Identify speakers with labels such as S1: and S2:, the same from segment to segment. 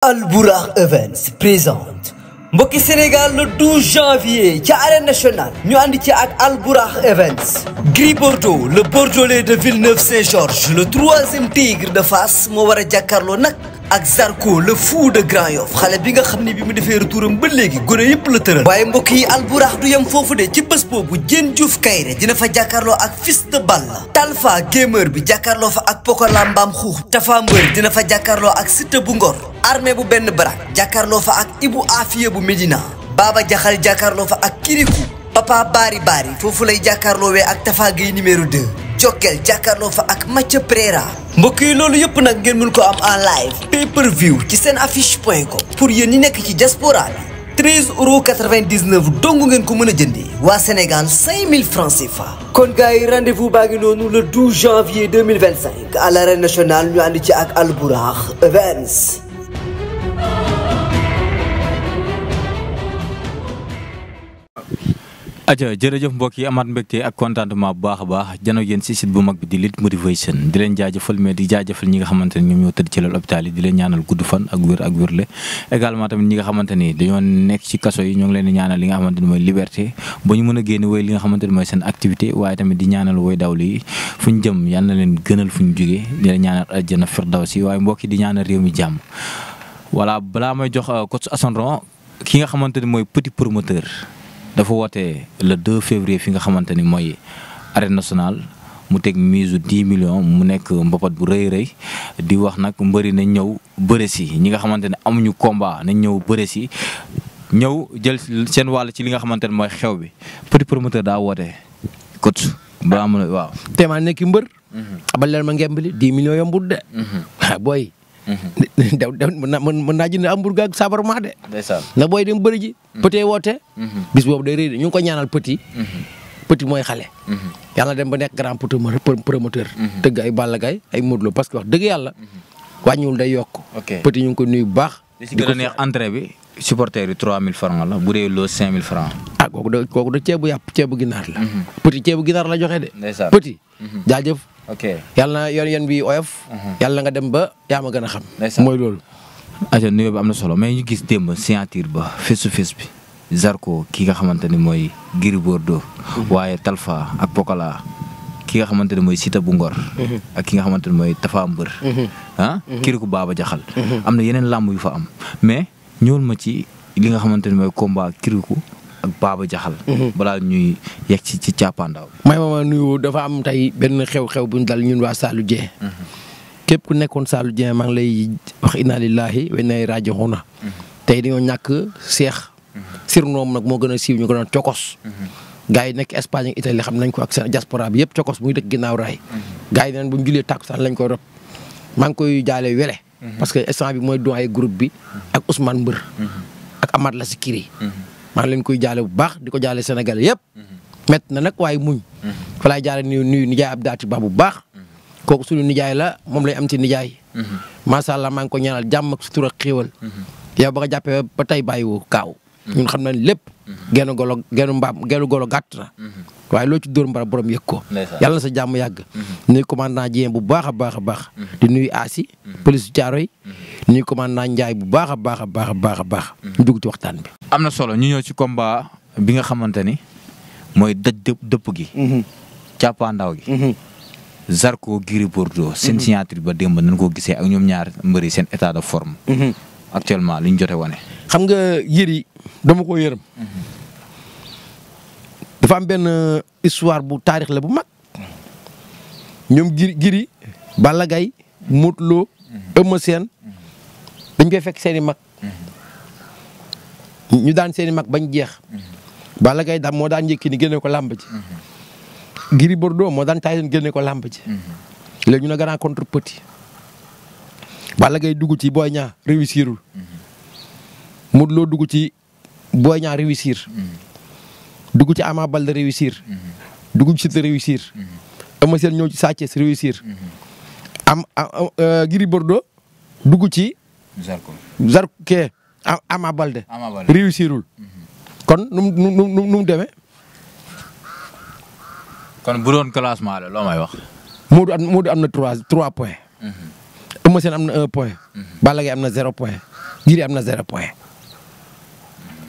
S1: Albourakh Events présente mbokki Sénégal le 12 janvier ci arène nationale ñu ànd ci ak Albourakh Events. Gris Bordeaux le bordelais de Villeneuve-Saint-Georges le troisième tigre de Fass moo war a jàkkaarloo nag ak Zarko le fou de Grand Yoff xale bi nga xam ne bi mu defee retouram ba léegi gone yëpp la tëral. waaye mbokk yi Albourakh du yem foofu de ci bés boobu Diène Diouf Kaïré dina fa jàkkaarloo ak Fils de Balla. Talfa gamer bi jàkkaarloo fa ak Pokola Mbaam Xuux. Tafa Mbër dina fa jàkkaarloo ak Siteu bu Ngor. Armée bu benn barak jàkkaarloo fa ak Ibou Afia bu Médina. Baba Jaxal jàkkaarloo fa ak Kirikou. Papa Bari foofu lay jàkkaarloowee ak Tafa Gueye numéro 2. Jokkel jàkkaarloo fa ak Mathieu Préra. mbokk yi loolu yëpp nag ngeen mën ko am en live pay per view ci seen affiche.com. pour yéen ñi nekk ci diaspora bi 13,99 € dong ngeen ko mën a jëndee. waa Sénégal 5000 francs CFA. kon gars yi rendez-vous baa ngi noonu le 12 janvier 2025 à l'arène nationale ñu ànd ci ak Albourakh Events.
S2: aja jërëjëf mbokk yi amaat mbégte ak contentement bu baax a baax jano yéen si site bu mag bi di Lutte Motivation di leen jaajëfal mais di jaajëfal ñi nga xamante ne ñoom ñoo tëdd ci lal hôpital yi di leen ñaanal gudd fan ak wérle également tamit ñi nga xamante ni dañoo nekk ci kaso yi ñoo ngi leen di ñaanal li nga xamante ni mooy liberté ba ñu mën a génn woy li nga xamante ni mooy seen activité waaye tamit di ñaanal woy dawlu yi fu ñu jëm yal na leen gënal fu ñu jógee di leen ñaanal àjjana firdawsi waaye mbokk yi di ñaanal réew mi jàmm voilà balaa may jox coach Assane Ron ki nga xamante ni mooy petit promoteur dafa woote le 2 février fi nga xamante ni mooy arène nationale mu teg mise 10 millions mu nekk mbapat bu rëy di wax nag mbëri nañ ñëw bëre si ñi nga xamante ne amuñu combat nañ ñëw bëre si ñëw jël seen wàll ci li nga xamante ne mooy xew bi petit promoteur daa woote coach balaa mën a waaw.
S3: téeméer nekk mbër. abal leen ma ngembali 10 millions yombut de. booy. mën naa jënd hamburger ak sabarma de.
S2: ndeysaan
S3: na booy dem bëri ji. Petit woote. bis boobu day rëy de ñu ngi ko ñaanal Petit. Petit mooy xale. yàlla dem ba nekk grand promoteur. tëgg ay Balla Gaye ay Modou Lo parce que wax dëgg yàlla. wàññiwul day yokk. Petit ñu ngi ko nuyu bu baax.
S2: li si gën a neex entrée bi supporter yi 3000 francs la bu dee loo 5000 francs.
S3: ah kooku da ceebu yàpp ceebu ginaar la. Petit ceebu ginaar la joxe de.
S2: ndeysaan
S3: Petit. jaajëf.
S2: ok
S3: yàlla na yoon bi oyof. yàlla nga dem ba yaa ma gën a xam. mooy loolu.
S2: aja nuyoo bi am na solo mais ñu gis démb signature ba face to face bi Zarko ki nga xamante ni mooy Gris Bordeaux waaye Talfa ak Pokola ki nga xamante ne mooy Siteu bu Ngor ak ki nga xamante ne mooy Tafa Mbër Kirikou Baba Jaxal am na yeneen làmb yu fa am mais ñëwul ma ci li nga xamante ne mooy combat Kirikou ak Baba Jaxal balaa ñuy yegg ci càppaandaw
S3: may ma nuyu dafa am tey benn xew-xew bu ñu dal ñun waa Saalu Dieng képp ku nekkoon Saalu Dieng maa ngi lay wax inna lillahi wa inna ilayhi raaji'uun tey dañoo ñàkk seex surnom nag moo gën a siiw ñu ko doon cokos gars yi nekk Espagne ak Italie xam nañ ko ak seen diaspora bi yëpp cokos muy dëkk ginnaaw raay gars yi neen bu ñu julee tàkkusaan lañ koy rob maa ngi koy jaale wele parce que instant bi mooy doyen groupe bi ak Ousmane Mbër ak Amath Lassikiri maa ngi leen koy jaale bu baax di ko jaale Sénégal yëpp mett na nag waaye muñ fa laay jaale nuyu nijaay ab daati ba bu baax kooku suñu nijaay la moom lay am ci nijaay macha allah maa ngi ko ñaanal jàmm ak sutura xéewal yow ba nga jàppee ba tey bàyyiwoo kaaw ñun xam nañ lépp genn golo gàtt na waaye loo ci dóor mbara borom yëg ko yàlla na sa jàmm yàgg nuyu commandant Dieng bu baax a baax a baax di nuyu Asi police Thiaroye nuyu commandant Ndiaye bu baax a baax a baax a baax a baax ñu dugg ci waxtaan bi
S2: am na solo ñu ñëw ci combat bi nga xamante ni mooy daj dëpp gi càppaandaw gi Zarko Gris Bordeaux seen signature ba démb nañ ko gisee ak ñoom ñaar mbëri seen état de forme actuellement li ñu jote wane
S3: xam nga yëri dama ko yërëm dafa am benn histoire bu taarix la bu mag ñoom Gris Balla Gaye Modou Lo Eumeu Sène dañ koy fekk seeni mag ñu daan seeni mag bañ jeex Balla Gaye moo daan Yékini génne ko làmb ji Gris Bordeaux moo daan Tyson génne ko làmb ji léegi ñu ne grand contre petit Balla Gaye dugg ci Boy Niang réussirul Modou Lo dugg ci Boy Niang réussir dugg ci Ama Baldé réussir dugg ci Siteu réussir Eumeu Sène ñëw ci Sa Thiès réussir Gris Bordeaux dugg ci Zarko Ama Baldé réussirul kon nu mu demee
S2: kon bu doon classement la loo may wax
S3: Modou am na 3 points Eumeu Sène am na 1 point Balla Gaye am na 0 point Gris am na 0 point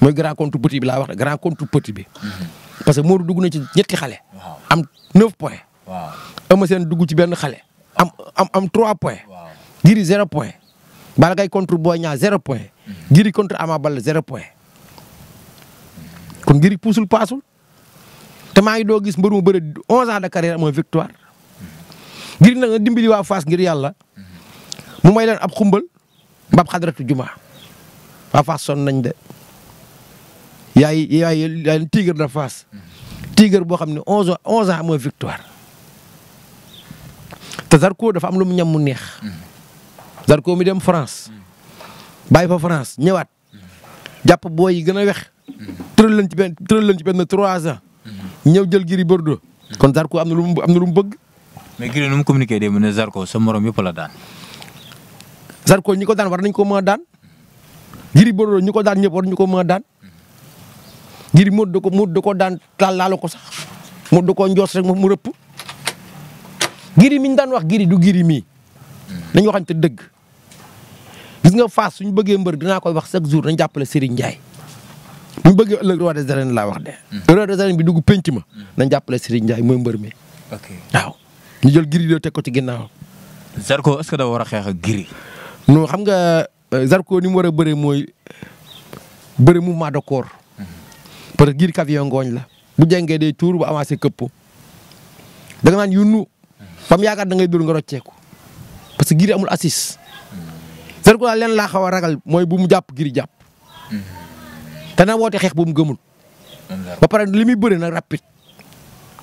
S3: mooy grand contre petit bi laa wax de grand contre petit bi. parce que Modou dugg na ci ñetti xale. am 9 points.
S2: waaw
S3: Eumeu Sène dugg ci benn xale. am 3 points.
S2: waaw
S3: Gris 0 point. Balla Gaye contre Boy Niang 0 point. Gris contre Ama Baldé 0 point. kon Gris puusul paasul. te maa ngi doo gis mbër mu bëre 11 ans de carrière mooy victoire. Gris nag nga dimbali waa Fass ngir yàlla. mu may leen ab xumbal. mbab xadratu juma. waa Fass sonn nañ de. yaay tigre de Fass. tigre boo xam ne 11 ans mooy victoire. te Zarko dafa am lu mu ñam mu neex. Zarko mi dem France. bàyyi fa France ñëwaat. jàpp booy yi gën a wex. tëral leen ci benn 3 ans. ñëw jël Gris Bordeaux. kon Zarko am na lu mu bëgg.
S2: mais Gris nu mu communiqué de mu ne Zarko sa morom yëpp la daan.
S3: Zarko ñi ko daan war nañ ko mën a daan. Gris Bordeaux ñi ko daan ñëpp war ñu ko mën a daan. Gris Modou da ko daan laalo ko sax Modou da koo njoos rek mu rëpp. Gris mi ñu daan wax Gris du Gris mii. nañu waxante dëgg. gis nga Fass suñu bëggee mbër dinaa koy wax chaque jour nañ jàppale Serigne Ndiaye. bu ñu bëggee ëllëg roi des arènes laa wax de. roi des arènes bi dugg penc ma. nañ jàppale Serigne Ndiaye mooy mbër mi.
S2: ok
S3: waaw ñu jël Gris doo teg ko ci ginnaaw.
S2: Zarko est-ce que da war a xeex ak Gris.
S3: non xam nga Zarko ni mu war a bëree mooy bëri mouvement de corps. parce que Gris cavillon ngooñ la. bu jengee day tuur bu avancé këpp. da nga naan yunnu. fam yaakaar da ngay dóor nga rocceeku. parce que Gris amul assise. Zarko daal leen laa xaw a ragal mooy bu mu jàpp Gris jàpp. te na woote xeex bu mu gëmul. ba pare li muy bëre nag rapide.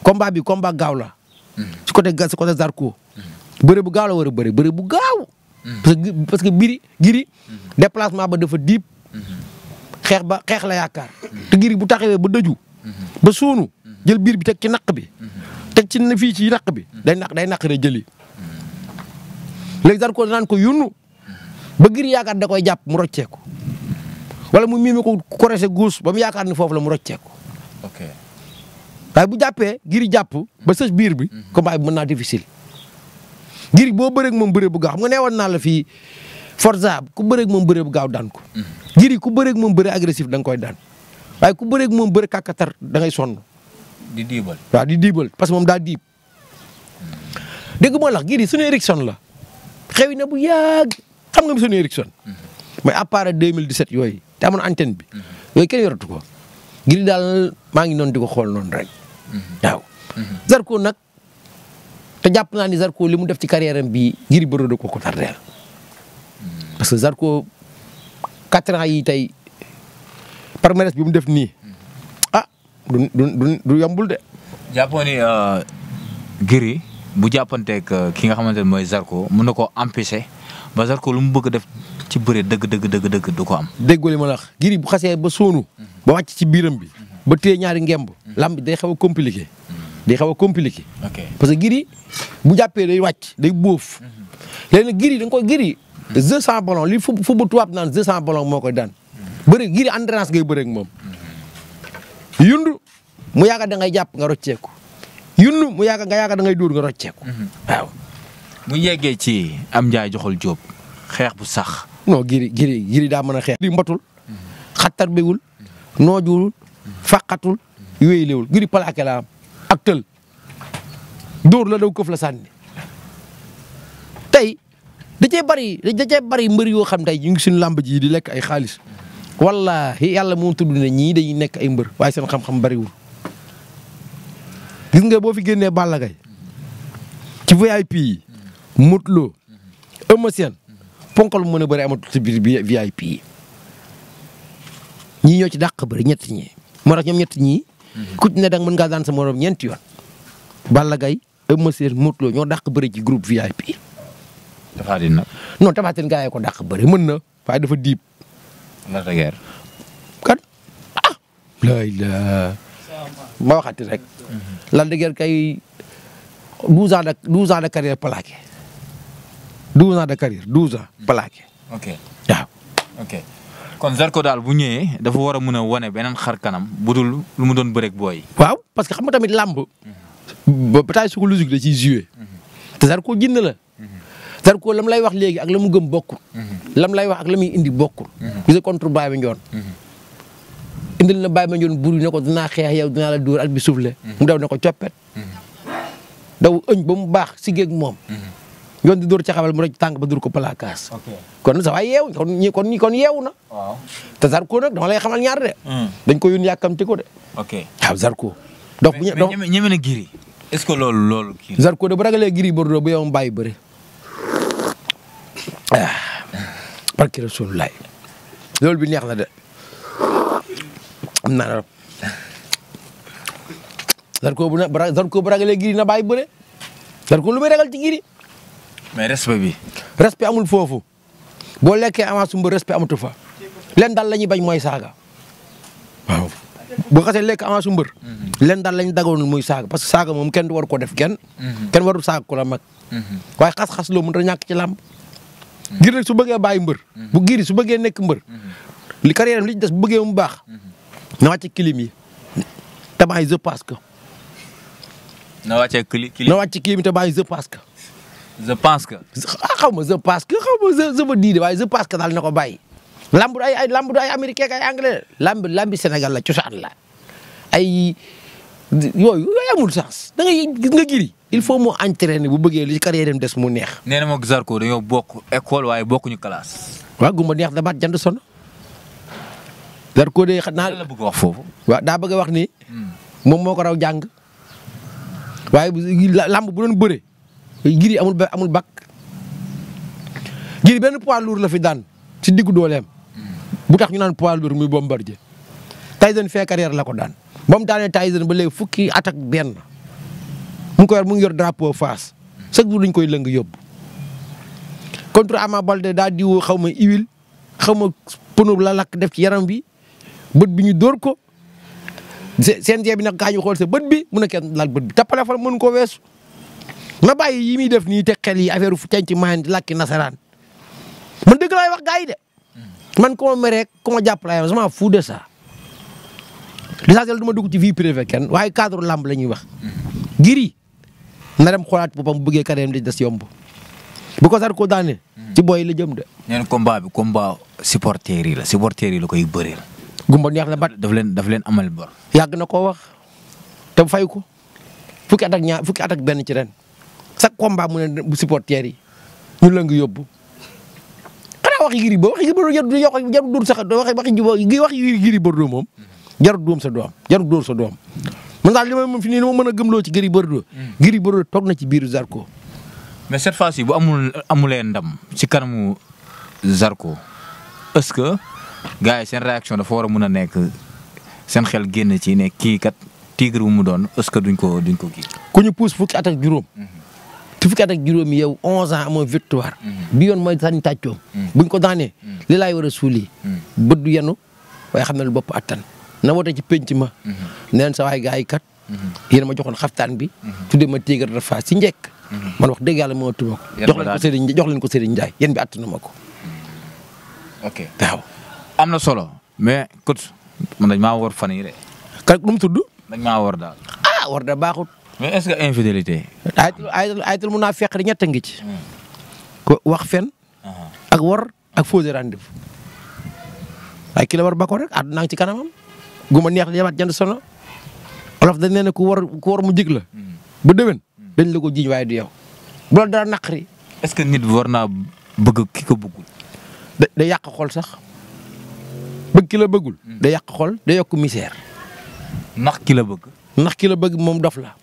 S3: combat bi combat gaaw la. ci côté Zarko. bëre bu gaaw la war a bëre bu gaaw. parce que Gris déplacement ba dafa diib. xeex la yaakaar. te Gris bu taxawee ba dëju. ba suunu jël biir bi teg ci naq bi. teg ci fii ci naq bi. day naq rek jëli. léegi Zarko danaan ko yunnu. ba Gris yaakaar da koy jàpp mu rocceeku. wala mu miime ko corrigé gauche ba mu yaakaar ni foofu la mu rocceeku.
S2: ok
S3: waaye bu jàppee Gris jàpp ba sës biir bi. combat bi mën naa difficile. Gris boo bëreeg moom bëree bu gaaw xam nga neewoon naa la fii Forza ku bëreeg moom bëree bu gaaw daan ko. Gris ku bëreeg moom bëree agressif da nga koy daan waaye ku bëreeg moom bëree kàkkatar da ngay sonn.
S2: di diibal
S3: waaw di diibal parce que moom daa diib. dégg moo lax Gris suñu Ericsson la xewi na bu yàgg xam nga suñu Ericsson. mooy appareil 2017 yooyu te amoon antenne bi. yooyu kenn yoratu ko. Gris daal maa ngi noonu di ko xool noonu rek. waaw. Zarko nag te jàpp naa ni Zarko li mu def ci carrière am bii Gris Bordeaux ko tardeel parce que Zarko 4 ans yi tey palmarès bi mu def nii du yombul de.
S2: jàppoon ni Gris bu jàppanteeg ki nga xamante ne mooy Zarko mun na koo empêcher ba Zarko lu mu bëgg a def ci bëre dëgg du ko am.
S3: déggoo li ma la wax Gris bu xasee ba soonu ba wàcc ci biiram bi. ba téye ñaari ngemb. lamb bi day xaw a compliqué.
S2: ok
S3: parce que Gris bu jàppee day wàcc day bóof. léegi nag Gris da nga koy Gris. 200 ballon li fu bu tubaab naan 200 ballon moo koy daan. bëri Gris endurance ngay bëre ak moom. yundu mu yaakaar da ngay jàpp nga rocceeku. yundu mu yaakaar da ngay dóor nga rocceeku. waaw.
S2: bu yeggee ci am njaay joxul jóob xeex bu sax.
S3: non Gris daa mën a xeex. Gris mbatul. xattar bewul. noojuwul. faqatul. wéylewul Gris plaqué la am ak tël. dóor la daw këf la sànni. tey da cee bari mbër yoo xam tey ñu ngi suñu làmb ji di lekk ay xaalis. wallahi yàlla moo tudd ne ñii dañuy nekk ay mbër waaye seen xam-xam bariwul. gis nga boo fi génnee Balla Gaye ci VIP yi. Modou Lo. Eumeu Sène. ponkal mu mën a bëri amatul ci biir VIP yi. ñii ñoo ci dàq bëri ñett ñi moo tax ñoom ñett ñii. ku ci ne danga mën ngaa daan sa morom ñeenti yoon. Balla Gaye Eumeu Sène Modou Lo ñoo dàq bëri ci groupe VIP.
S2: Tapha Tine nag.
S3: non Tapha Tine gaa yi ko dàq bëri mën na waaye dafa diib.
S2: Lac de Guiers.
S3: kan ma waxati rek. Lac de Guiers kay 12 ans de carrière plaqué. 12 ans de carrière 12 ans plaqué.
S2: ok
S3: waaw.
S2: ok kon Zarko daal bu ñëwee dafa war a mën a wane beneen xar kanam budul lu mu doon bëreeg booy.
S3: waaw parce que xam nga tamit làmb. ba bataille psychologique da ciy joué. te Zarko jinn la. Zarko lam lay wax léegi ak la mu gëm bokkul. lam lay wax ak la muy indi bokkul. gis nga contre Baye Mandione. indil na Baye Mandione buri ne ko dinaa xeex yow dinaa la dóor at bi soufflé. mu daw ne ko coppet. daw ëñ ba mu baax si géeg moom. yoon di dóor ca xabal mu rëcc tànk ba dur ko palakaas. kon sa waay yeewu kon yeewu na.
S2: waaw
S3: te Zarko nag dama lay xamal ñaar de. dañ ko yónni yàkkamti ko de. waaw Zarko. donc
S2: mais ñeme na Gris est-ce que loolu kii
S3: Zarko de bu ragalee Gris Bordeaux bu yow mu bàyyi bëri. barke Rasulullah loolu bi neex na de am naa Zarko bu ragalee Gris na bàyyi bëri Zarko lu muy ragal ci Gris.
S2: mais respect bi.
S3: respect amul foofu boo lekkee avance su mbër respect amatu fa leen daal la ñuy bañ mooy saaga waaw boo xasee lekk avance su mbër. leen daal lañ dagoonul muy saaga parce que saaga moom kenn du war ko def kenn. kenn warul saaga ku la mag. waaye xas-xas loo mënut a ñàkk ci làmb. Gris nag su bëggee bàyyi mbër. bu Gris su bëggee nekk mbër. li carrière am li ci des bu bëggee mu baax. na wàcce kilim yi te bàyyi je pense que.
S2: na wàcce kilim
S3: na wàcce kilim yi te bàyyi je pense que.
S2: je pense que.
S3: xaw ma je pense que xaw ma je veux dire waaye je pense que daal na ko bàyyi. lamb du ay américain ay anglais lambi Sénégal la cosaan la ay yooyu amul sens da ngay gis nga Gris il faut mu entraîner bu bëggee li carrière dem des mu neex.
S2: nee na moog Zarko dañoo bokk école waaye bokkuñu classe.
S3: waaw gumba neex da baat jant sono Zarko de xam naa
S2: la bëgg wax foofu.
S3: waaw daa bëgg a wax ni. moom moo ko raw jàng waaye lamb bu doon bëre Gris amul bac Gris benn poids lourd la fi daan ci diggu dooleem. bu tax ñu naan poids lourd muy Bombardier Tyson fee carrière la ko daan ba mu daanee Tyson ba léegi fukki at ak benn mu ngi yor drapeau Fass chaque jour dañ koy lëng yóbbu. contre Ama Baldé daa diwoo xaw ma huile xaw ma pono la lakk def ci yaram bi bët bi ñu dóor ko CNG bi nag kaa ñu xool sa bët bi mun na kenn laal bët bi tappale fa mën koo weesu. ma bàyyi yi muy def nii te xel yi affaire fu tenc maan di lakki nasaraan man dëgg laay wax gars yi de. man ku ma meree ku ma jàpp laay wax sama fou de ça l'essentiel du ma dugg ci vie privée kenn waaye cadre lamb la ñuy wax. Gris na dem xoolaat boppam bu bëggee carrière di des yomb bu ko Zarko daane. ci booy la jëm de.
S2: nee na combat bi combat supporter yi la koy bëreel.
S3: gumba neex na bat
S2: daf leen amal bor.
S3: yàgg na koo wax te fay ko fukki at ak benn ci ren chaque combat mu ne bu supporter yi ñu la ngi yóbbu. waxi Gris Bordeaux jarul dóor sax waxi Gris Bordeaux moom jarul dóom sa doom jarul dóor sa doom man daal li ma fi nii ma mën a gëmloo ci Gris Bordeaux Gris Bordeaux toog na ci biiru Zarko.
S2: mais cette fois-ci bu amulee ndam ci kanamu Zarko est-ce que gars yi seen réaction dafa war a mën a nekk seen xel génn ci ne kii kat tigre bu mu doon est-ce que duñ ko kii.
S3: ku ñu pousse fukki at ak juróom. te fukki at ak juróom yow 11 ans amoo victoire. bi yoon mooy sànni tàccoom. buñ ko daanee. li laay war a suuli. bët du yenu waaye xam na lu bopp attan na woote ci penc ma. neen sa waay gars yi kat. yéen ma joxoon xaftaan bi. tuddee ma tigre de Fass ci njëkk. man wax dëgg yàlla moo tuma ko. jox leen ko Serigne Ndiaye yéen bi attanu ma ko.
S2: ok
S3: waaw.
S2: am na solo mais coach man dañ maa war fan yii de.
S3: kat lu mu tudd.
S2: dañ maa war daal.
S3: war da baaxut.
S2: mais est-ce que infidélité.
S3: ayatul mun naa fekk di ñett ngi ci. ko wax fen ak wor ak fausse rendez-vous. waaye ki la war ba ko rek àdduna ngi ci kanamam. guma neex yabaat jënd sono olof dañ ne ku war mu jig la. bu déwén dañ la ko jiiñ waaye du yow. bu la dara naqari.
S2: est-ce que nit war naa bëgg ki ko bëggul.
S3: da yàq xol sax bëgg ki la bëggul. da yàq xol da yokk misère.
S2: nax ki la bëgg.
S3: nax ki la bëgg moom dof la.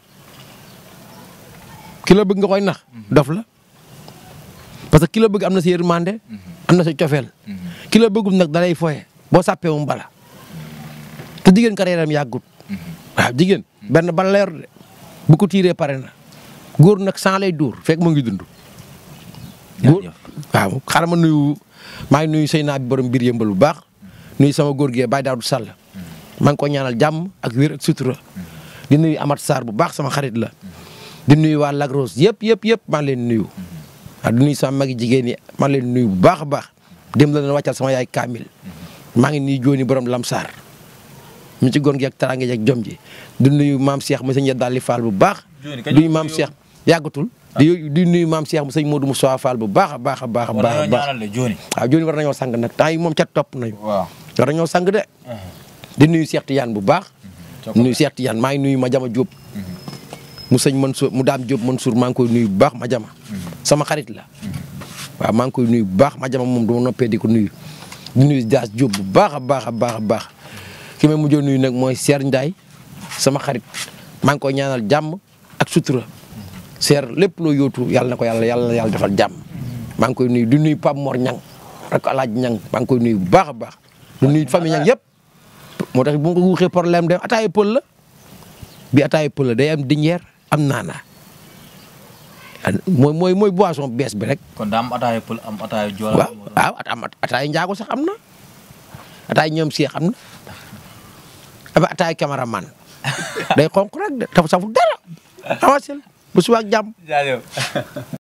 S3: ki la bëgg nga koy nax dof la parce que ki la bëgg am na sa yërmande am na sa cofeel ki la bëggul nag da lay foye boo sàppee mu bala te jigéen carrière am yàggut waaw jigéen benn bala la yor de bu ko tiiree pare na góor nag sans lay dóor fekk mu ngi dund. góor waaw xaaral ma maa ngi nuyu Seyna bi borom biir yëmbal bu baax nuyu sama góor gi Baye Daouda Sall maa ngi ko ñaanal jàmm ak wér ak sutura di nuyu Amath Sarr bu baax sama xarit la. di nuyu waa Lagros yëpp maa ngi leen nuyu. waaw di nuyu sama magi jigéen ñi maa ngi leen nuyu bu baax a baax dem la leen wàccal sama yaay Kamil maa ngi nuyu jooni borom Lamsar mi ci gon gi ak taraange ak jom ji di nuyu maam Cheikh monsieur Ndiaye daal di faal bu baax. di nuyu maam Cheikh yàggatul di nuyu maam Cheikh sëñ Modou Moussa Fall bu baax a baax a baax a baax a baax waaw Joni war nañoo sang nag temps yi moom cat topp nañu war nañoo sang de di nuyu Cheikh Tidiane bu baax nuyu Cheikh Tidiane maa ngi nuyu Madiama Diop mu sëñ Mansour mu daam Diop Mansour maa ngi koy nuyu bu baax Madiama sama xarit la waaw maa ngi koy nuyu bu baax Madiama moom dama noppee di ko nuyu di nuyu Dias Diop bu baax a baax a baax a baax ki may mujjee nuyu nag mooy Seer Ndiaye sama xarit maa ngi koy ñaanal jàmm ak sutura Seer lépp loo yóotu yàlla na ko yàlla defal jàmm maa ngi koy nuyu di nuyu Pape Mor Ñang rek Alaaji Ñang maa ngi koy nuyu bu baax a baax di nuyu famille Ñang yëpp moo tax bu ma ko wuxee problème dem ataaye pël la bi ataaye pël la day am diñeer am naana mooy boisson bees bi rek.
S2: kon daa am ataaye pël am ataaye joola.
S3: waaw am ataaye njaago sax am na ataaye ñoom Cheikh am na aba ataaye cameraman day xonq rek de tafu saful dara avancé bu suba ak jàmm.